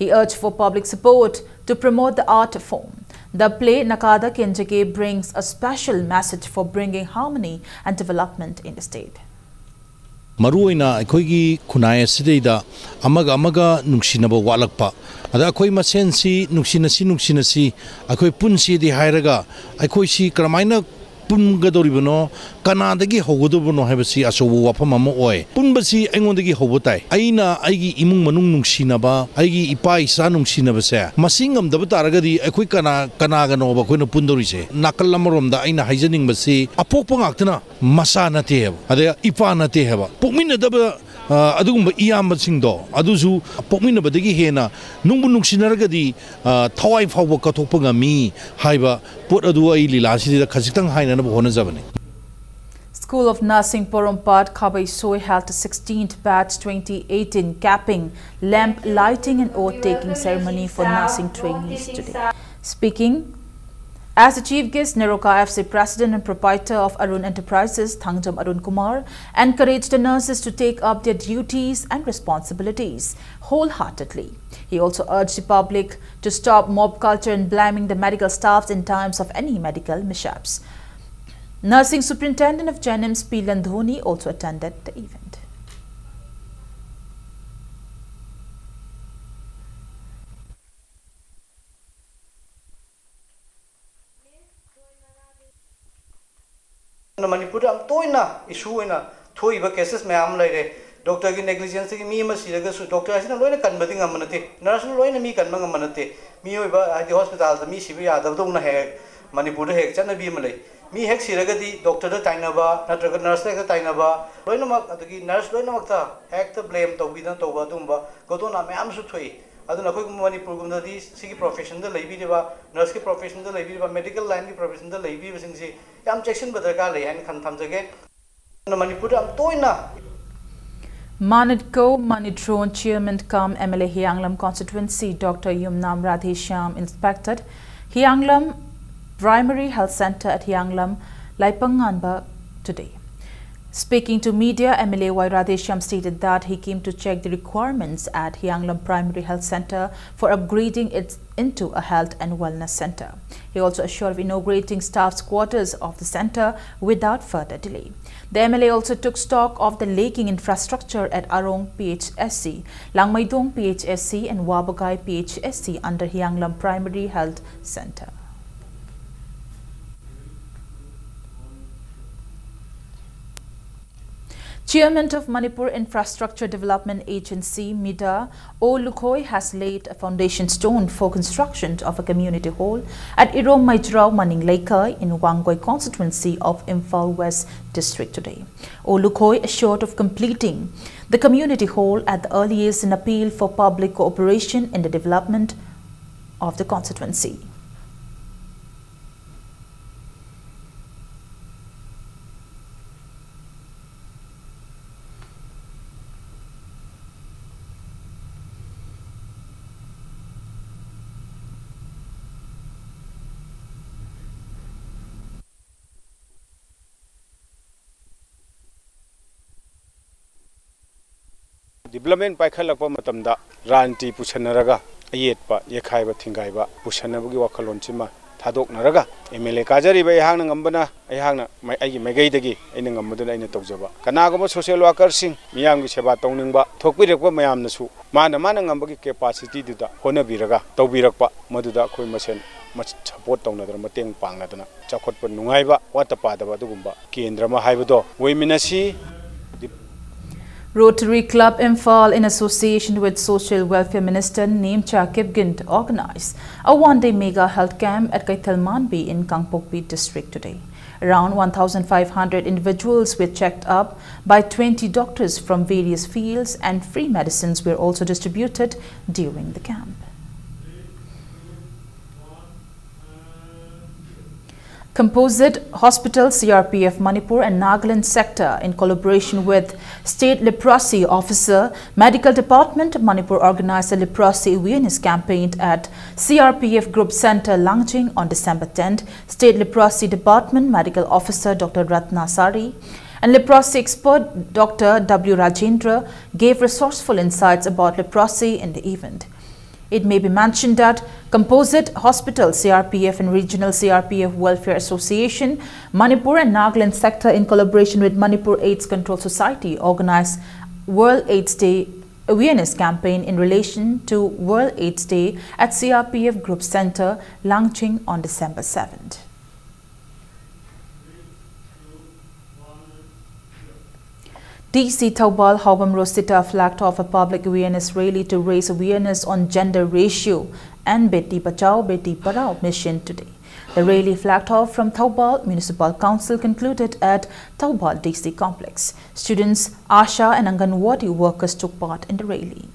He urged for public support to promote the art form. The play Nakada Kenjage brings a special message for bringing harmony and development in the state. ꯃꯔꯨꯑꯣꯏꯅ ꯑꯩꯈꯣꯏꯒꯤ ꯈꯨꯟꯅꯥꯏ ꯑꯁꯤꯗꯩꯗ ꯑꯃꯒ ꯑꯃꯒ ꯅꯨꯡꯁꯤꯅꯕ ꯋꯥꯠꯂꯛꯄ, ꯑꯗ ꯑꯩꯈꯣꯏ ꯃꯁꯦꯟꯁꯤ ꯅꯨꯡꯁꯤꯅꯁꯤ, ꯅꯨꯡꯁꯤꯅꯁꯤ, ꯑꯩꯈꯣꯏ ꯄꯨꯟꯁꯤꯗꯤ ꯍꯥꯏꯔꯒ ꯑꯩꯈꯣꯏꯁꯤ ꯀꯔꯝꯍꯥꯏꯅ ꯄꯨꯟꯒꯗꯧꯔꯤꯕꯅꯣ, ꯀꯅꯥꯗꯒꯤ ꯍꯧꯒꯗꯧꯕꯅꯣ ꯍꯥꯏꯕꯁꯤ ꯑꯆꯧꯕ ꯋꯥꯐꯝ ꯑꯃ ꯑꯣꯏ꯫ ꯄꯨꯟꯕꯁꯤ ꯑꯩꯉꯣꯟꯗꯒꯤ ꯍꯧꯕ ꯇꯥꯏ꯫ ꯑꯩꯅ ꯑꯩꯒꯤ ꯏꯃꯨꯡ ꯃꯅꯨꯡ ꯅꯨꯡꯁꯤꯅꯕ, ꯑꯩꯒꯤ ꯏꯄꯥ ꯏꯆꯥ ꯅꯨꯡꯁꯤꯅꯕꯁꯦ ꯃꯁꯤ ꯉꯝꯗꯕ ꯇꯥꯔꯒꯗꯤ ꯑꯩꯈꯣꯏ ꯀꯅꯥ, ꯀꯅꯥꯒꯅꯣꯕ ꯑꯩꯈꯣꯏꯅ ꯄꯨꯟꯗꯧꯔꯤꯁꯦ? ꯅꯥꯀꯜ ꯑꯃꯔꯣꯝꯗ ꯑꯩꯅ ꯍꯥꯏꯖꯅꯤꯡꯕꯁꯤ ꯑꯄꯣꯛꯄ ꯉꯥꯛꯇꯅ ꯃꯆꯥ ꯅꯠꯇꯦ ꯍꯥꯏꯕ, ꯑꯗꯩ ꯏꯄꯥ ꯅꯠꯇꯦ ꯍꯥꯏꯕ, ꯄꯣꯛꯃꯤꯟꯅꯗꯕ, ꯑ, ꯑꯗꯨꯒꯨꯝꯕ ꯏꯌꯥꯝꯕꯁꯤꯡꯗꯣ ꯑꯗꯨꯁꯨ ꯄꯣꯛꯃꯤꯟꯅꯕꯗꯒꯤ ꯍꯦꯟꯅ ꯅꯨꯡꯕꯨ ꯅꯨꯡꯁꯤꯅꯔꯒꯗꯤ, ꯑ, ꯊꯋꯥꯏ ꯐꯥꯎꯕ ꯀꯠꯊꯣꯛꯄ ꯉꯝꯃꯤ ꯍꯥꯏꯕ ꯄꯣꯠ ꯑꯗꯨ ꯑꯩ ꯂꯤꯂꯥꯁꯤꯗ ꯈꯖꯤꯛꯇꯪ ꯍꯥꯏꯅꯅꯕ ꯍꯣꯠꯅꯖꯕꯅꯤ꯫ School of Nursing Porompat Khabaisoi held the sixteenth batch twenty eighteen capping, lamp lighting and oath-taking ceremony for nursing trainees today. Speaking as the chief guest, Neroka F C president and proprietor of Arun Enterprises, Thangjam Arun Kumar, encouraged the nurses to take up their duties and responsibilities wholeheartedly. He also urged the public to stop mob culture and blaming the medical staffs in times of any medical mishaps. Nursing Superintendent of Jennings P Landhoni also attended the event. ꯃꯅꯤꯄꯨꯔꯗ ꯌꯥꯝ ꯇꯣꯏꯅ ꯏꯁꯨ ꯑꯣꯏꯅ ꯊꯣꯛꯏꯕ cases ꯃꯌꯥꯝ ꯑꯃ ꯂꯩꯔꯦ꯫ ꯗꯣꯛꯇꯔꯒꯤ ꯅꯦꯒ꯭ꯂꯤꯖꯦꯟꯁꯇꯒꯤ ꯃꯤ ꯑꯃ ꯁꯤꯔꯒꯁꯨ ꯗꯣꯛꯇꯔ ꯑꯁꯤꯅ ꯂꯣꯏꯅ ꯀꯟꯕꯗꯤ ꯉꯝꯕ ꯅꯠꯇꯦ, ꯅꯔꯁꯅ ꯂꯣꯏꯅ ꯃꯤ ꯀꯟꯕ ꯉꯝꯕ ꯅꯠꯇꯦ꯫ ꯃꯤꯑꯣꯏꯕ ꯍꯥꯏꯗꯤ ꯍꯣꯁꯄꯤꯇꯥꯜꯗ ꯃꯤ ꯁꯤꯕ ꯌꯥꯗꯕꯗꯧꯅ ꯍꯦꯛ ꯍꯦꯛ ꯃꯅꯤꯄꯨꯔꯗ ꯍꯦꯛ ꯆꯠꯅꯕꯤ ꯑꯃ ꯂꯩ꯫ ꯃꯤ ꯍꯦꯛ ꯁꯤꯔꯒꯗꯤ ꯗꯣꯛꯇꯔꯗ ꯇꯥꯏꯅꯕ ꯅꯠꯇ꯭ꯔꯒ ꯅꯔꯁꯇ ꯍꯦꯛꯇ ꯇꯥꯏꯅꯕ, ꯂꯣꯏꯅꯃꯛ ꯑꯗꯒꯤ ꯅꯔꯁ ꯂꯣꯏꯅꯃꯛꯇ ꯍꯦꯛꯇ ꯕ꯭ꯂꯦꯝ ꯇꯧꯕꯤꯗꯅ ꯇꯧꯕ ꯑꯗꯨꯒꯨꯝꯕ ꯘꯣꯇꯣꯅꯥ ꯃꯌꯥꯝꯁꯨ ꯊꯣꯛꯏ꯫ ꯑꯗꯨꯅ ꯑꯩꯈꯣꯏ ꯃꯅꯤꯄꯨꯔꯒꯨꯝꯕꯗꯗꯤ ꯁꯤꯒꯤ ꯄ꯭ꯔꯣꯐꯦꯁꯟꯗ ꯂꯩꯕꯤꯔꯤꯕ, ꯅꯔꯁꯀꯤ ꯄ꯭ꯔꯣꯐꯦꯁꯟꯗ ꯂꯩꯕꯤꯔꯤꯕ, ꯃꯦꯗꯤꯀꯦꯜ ꯂꯥꯏꯟꯒꯤ ꯄ꯭ꯔꯣꯐꯦꯁꯟꯗ ꯂꯩꯕꯤꯕꯁꯤꯡꯁꯤ ꯌꯥꯝ ꯆꯦꯛꯁꯤꯟꯕ ꯗꯔꯀꯥꯔ ꯂꯩ ꯍꯥꯏꯅ ꯈꯟ ꯊꯝꯖꯒꯦ꯫ ꯃꯅꯤꯄꯨꯔꯗ ꯌꯥꯝ ꯇꯣꯏꯅ Manitko Manitron Chairman cum M L A Hianglam Constituency Doctor Yumnam Radheshyam inspected Hianglam Primary Health Center at Hianglam Laipanganba today. Speaking to media, M L A Y Radheshyam stated that he came to check the requirements at Hianglam Primary Health Centre for upgrading it into a health and wellness centre. He also assured of inaugurating staff's quarters of the centre without further delay. The M L A also took stock of the lagging infrastructure at Arong P H S C, Langmeidong P H S C and Wabagai P H S C under Hianglam Primary Health Centre. Chairman of Manipur Infrastructure Development Agency, MIDA, O Lukhoi, has laid a foundation stone for construction of a community hall at Irom Maijrao Maning Leikai in Wangoi constituency of Imphal West District today. O Lukhoi assured of completing the community hall at the earliest in appeal for public cooperation in the development of the constituency. Development ꯄꯥꯏꯈꯠꯂꯛꯄ ꯃꯇꯝꯗ ꯔꯥꯖꯅꯤꯇꯤ ꯄꯨꯁꯟꯅꯔꯒ ꯑꯌꯦꯠꯄ, ꯌꯩꯈꯥꯏꯕ, ꯊꯤꯡꯒꯥꯏꯕ ꯄꯨꯁꯟꯅꯕꯒꯤ ꯋꯥꯈꯜꯂꯣꯟꯁꯤꯃ ꯊꯥꯗꯣꯛꯅꯔꯒ M L A ꯀꯥꯖꯔꯤꯕ ꯑꯩꯍꯥꯛꯅ ꯉꯝꯕꯅ, ꯑꯩꯍꯥꯛꯅ ꯃꯥꯏ-, ꯑꯩꯒꯤ ꯃꯥꯏꯀꯩꯗꯒꯤ ꯑꯩꯅ ꯉꯝꯕꯗꯨꯅ ꯑꯩꯅ ꯇꯧꯖꯕ꯫ ꯀꯅꯥꯒꯨꯝꯕ ꯁꯣꯁꯤꯌꯦꯜ ꯋꯥꯔꯀꯔꯁꯤꯡ, ꯃꯤꯌꯥꯝꯒꯤ ꯁꯦꯕꯥ ꯇꯧꯅꯤꯡꯕ ꯊꯣꯛꯄꯤꯔꯛꯄ ꯃꯌꯥꯝꯅꯁꯨ ꯃꯥꯅ ꯃꯥꯅ ꯉꯝꯕꯒꯤ ꯀꯦꯄꯥꯁꯤꯇꯤꯗꯨꯗ ꯍꯣꯠꯅꯕꯤꯔꯒ ꯇꯧꯕꯤꯔꯛꯄ, ꯃꯗꯨꯗ ꯑꯩꯈꯣꯏ ꯃꯁꯦꯟ ꯃ-, ꯁꯄꯣꯔꯠ ꯇꯧꯅꯗꯅ, ꯃꯇꯦꯡ ꯄꯥꯡꯅꯗꯅ ꯆꯥꯎꯈꯠꯄ ꯅꯨꯡꯉꯥꯏꯕ, ꯋꯥꯠꯇ ꯄꯥꯗꯕ ꯑꯗꯨꯒꯨꯝꯕ ꯀꯦꯟꯗ꯭ꯔ ꯑꯃ ꯍꯥꯏꯕꯗꯣ ꯑꯣꯏꯃꯤꯟꯅꯁꯤ꯫ Rotary Club Imphal, in association with Social Welfare Minister Nemcha Kipgen, organized a one-day mega health camp at Keithelmanbi in Kangpokpi district today. Around one thousand five hundred individuals were checked up by twenty doctors from various fields, and free medicines were also distributed during the camp. Composite Hospital, C R P F Manipur and Nagaland sector, in collaboration with State Leprosy Officer, Medical Department, Manipur, organized a leprosy awareness campaign at C R P F Group Center, Langjing, on December tenth. State Leprosy Department Medical Officer Doctor Ratna Sari And leprosy expert Doctor W Rajendra gave resourceful insights about leprosy in the event. It may be mentioned that Composite Hospital, C R P F, and Regional C R P F Welfare Association, Manipur and Nagaland sector, in collaboration with Manipur AIDS Control Society, organized World AIDS Day awareness campaign in relation to World AIDS Day at C R P F Group Center, Langching, on December seventh. D C Thoubal Haobam Rosita flagged off a public awareness rally to raise awareness on gender ratio and Beti Bachao Beti Padhao mission today. The rally, flagged off from Thoubal Municipal Council, concluded at Thoubal D C complex. Students, ASHA and Anganwadi workers took part in the rally.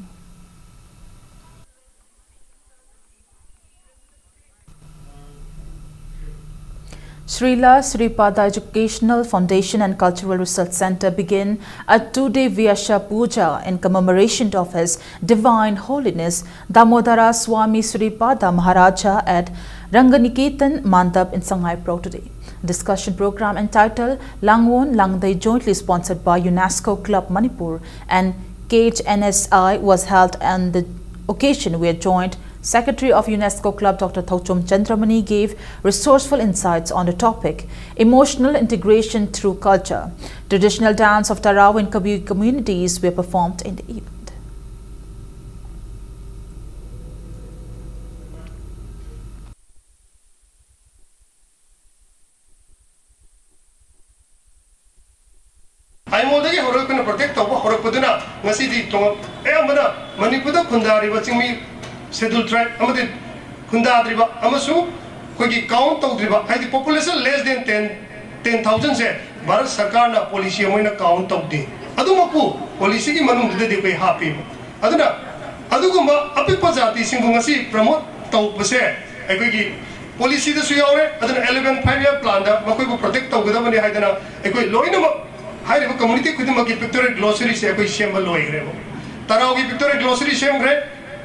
Srila Sripada Educational Foundation and Cultural Research Center began a two-day Vyasa Puja in commemoration of His Divine Holiness Damodara Swami Sripada Maharaja at Ranganiketan Mandap in Sangaipro today. Discussion program entitled Langwon Langdei, jointly sponsored by UNESCO Club Manipur and K H N S I, was held on the occasion where Joint Secretary of UNESCO Club Doctor Thouchom Chandramani gave resourceful insights on the topic, emotional integration through culture. Traditional dance of Tarao and Kabui communities were performed in the event. ꯑꯥꯏꯃꯣꯜꯗꯒꯤ ꯍꯧꯔꯒ ꯑꯩꯈꯣꯏꯅ protect ꯇꯧꯕ ꯍꯧꯔꯛꯄꯗꯨꯅ ꯉꯁꯤꯗꯤ ꯇꯣꯉꯥꯟ ꯑꯌꯥꯝꯕꯅ ꯃꯅꯤꯄꯨꯔꯗ ꯈꯨꯟꯗꯥꯔꯤꯕ ꯆꯤꯡꯃꯤ schedule ꯇ꯭ꯔꯥꯏꯕ ꯑꯃꯗꯤ ꯈꯨꯟꯗꯥꯗ꯭ꯔꯤꯕ ꯑꯃꯁꯨꯡ ꯑꯩꯈꯣꯏꯒꯤ ꯀꯥꯎꯟ ꯇꯧꯗ꯭ꯔꯤꯕ, ꯍꯥꯏꯗꯤ population less than ten, ten thousandꯁꯦ Bharat ꯁꯔꯀꯥꯔꯅ ꯄꯣꯂꯤꯁꯤ ꯑꯃ ꯑꯣꯏꯅ ꯀꯥꯎꯟ ꯇꯧꯗꯦ꯫ ꯑꯗꯨꯃꯛꯄꯨ ꯄꯣꯂꯤꯁꯤꯒꯤ ꯃꯅꯨꯡꯗꯨꯗꯗꯤ ꯑꯩꯈꯣꯏ ꯍꯥꯞꯄꯤꯕ꯫ ꯑꯗꯨꯅ ꯑꯗꯨꯒꯨꯝꯕ ꯑꯄꯤꯛꯄ ꯖꯥꯇꯤꯁꯤꯡꯕꯨ ꯉꯁꯤ ꯄ꯭ꯔꯃꯣꯠ ꯇꯧꯕꯁꯦ ꯑꯩꯈꯣꯏꯒꯤ ꯄꯣꯂꯤꯁꯤꯗꯁꯨ ꯌꯥꯎꯔꯦ꯫ ꯑꯗꯨꯅ eleven five year planꯗ ꯃꯈꯣꯏꯕꯨ ꯄ꯭ꯔꯣꯇꯦꯛ ꯇꯧꯒꯗꯕꯅꯤ ꯍꯥꯏꯗꯅ ꯑꯩꯈꯣꯏ ꯂꯣꯏꯅꯃꯛ ꯍꯥꯏꯔꯤꯕ community ꯈꯨꯗꯤꯡꯃꯛꯀꯤ pictorial glossaryꯁꯦ ꯑꯩꯈꯣꯏ ꯁꯦꯝꯕ ꯂꯣꯏꯈ꯭ꯔꯦꯕ꯫ ꯇꯔꯥꯎꯒꯤ pictorial glossary ꯁꯦꯝꯈ꯭ꯔꯦ꯫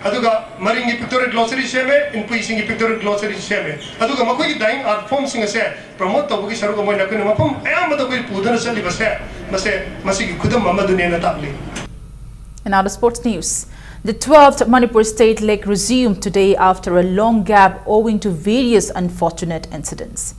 ꯑꯗꯨꯒ ꯃꯔꯤꯡꯒꯤ pictorial glossary ꯁꯦꯝꯃꯦ, ꯏꯟꯄꯨꯏꯁꯤꯡꯒꯤ pictorial glossary ꯁꯦꯝꯃꯦ꯫ ꯑꯗꯨꯒ ꯃꯈꯣꯏꯒꯤ dyeing art formꯁꯤꯡ ꯑꯁꯦ promote ꯇꯧꯕꯒꯤ ꯁꯔꯨꯛ ꯑꯃ ꯑꯣꯏꯅ ꯑꯩꯈꯣꯏꯅ ꯃꯐꯝ ꯑꯌꯥꯝꯕꯗ ꯑꯩꯈꯣꯏ ꯄꯨꯗꯨꯅ ꯆꯠꯂꯤꯕꯁꯦ, ꯃꯁꯦ, ꯃꯁꯤꯒꯤ ꯈꯨꯗꯝ ꯑꯃꯗꯨꯅꯦꯅ ꯇꯥꯛꯂꯤ꯫ And now the sports news. The twelfth Manipur State League resumed today after a long gap owing to various unfortunate incidents.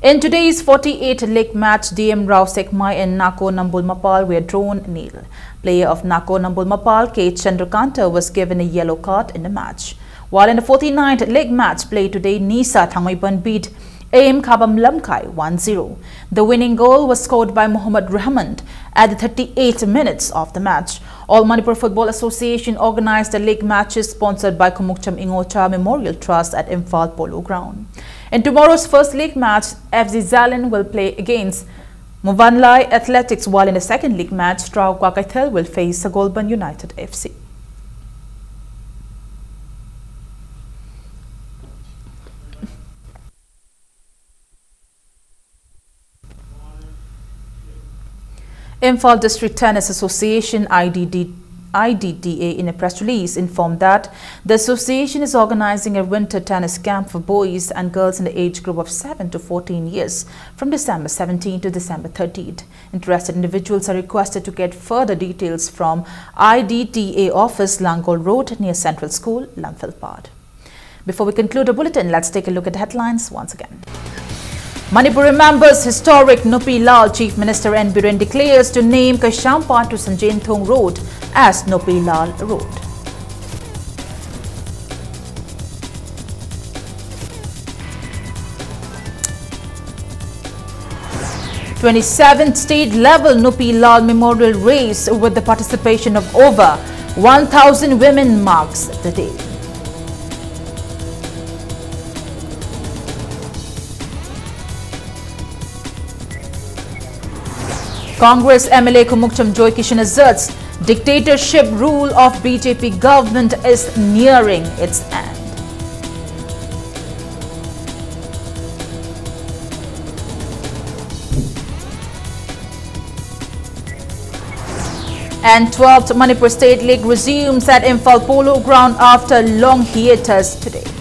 In today's forty-eighth league match, D M Rao Sekmai and Nako Nambul Mapal were drawn nil. Player of Nako Nambul Mapal, K Chandrakanta, was given a yellow card in the match. While in the forty-ninth league match played today, Nisa Thangmeiban beat A M Khabam Lamkai one zero. The winning goal was scored by Mohammad Rahman at the thirty-eighth minutes of the match. All Manipur Football Association organized the league matches sponsored by Khumukcham Ingocha Memorial Trust at Imphal Polo Ground. In tomorrow's first league match, F Z Zalen will play against Muvanlai Athletics, while in the second league match, Trao Kwakaithel will face Sagolban United F C. Imphal District Tennis Association, I D D, I D T A, in a press release informed that the association is organizing a winter tennis camp for boys and girls in the age group of seven to fourteen years from December seventeenth to December thirtieth. Interested individuals are requested to get further details from I D T A office, Langol Road, near Central School, Lamphel Pad. Before we conclude the bulletin, let's take a look at the headlines once again. Manipur remembers historic Nupi Lal. Chief Minister N Biren declares to name Kaisampa to Sanjenthong Road as Nupi Lal Road. Twenty-seventh state level Nupi Lal Memorial Race with the participation of over one thousand women marks the day. Congress M L A Khumukcham Joy Kishan asserts dictatorship rule of B J P government is nearing its end. And twelfth Manipur State League resumes at Imphal Polo Ground after long hiatus today.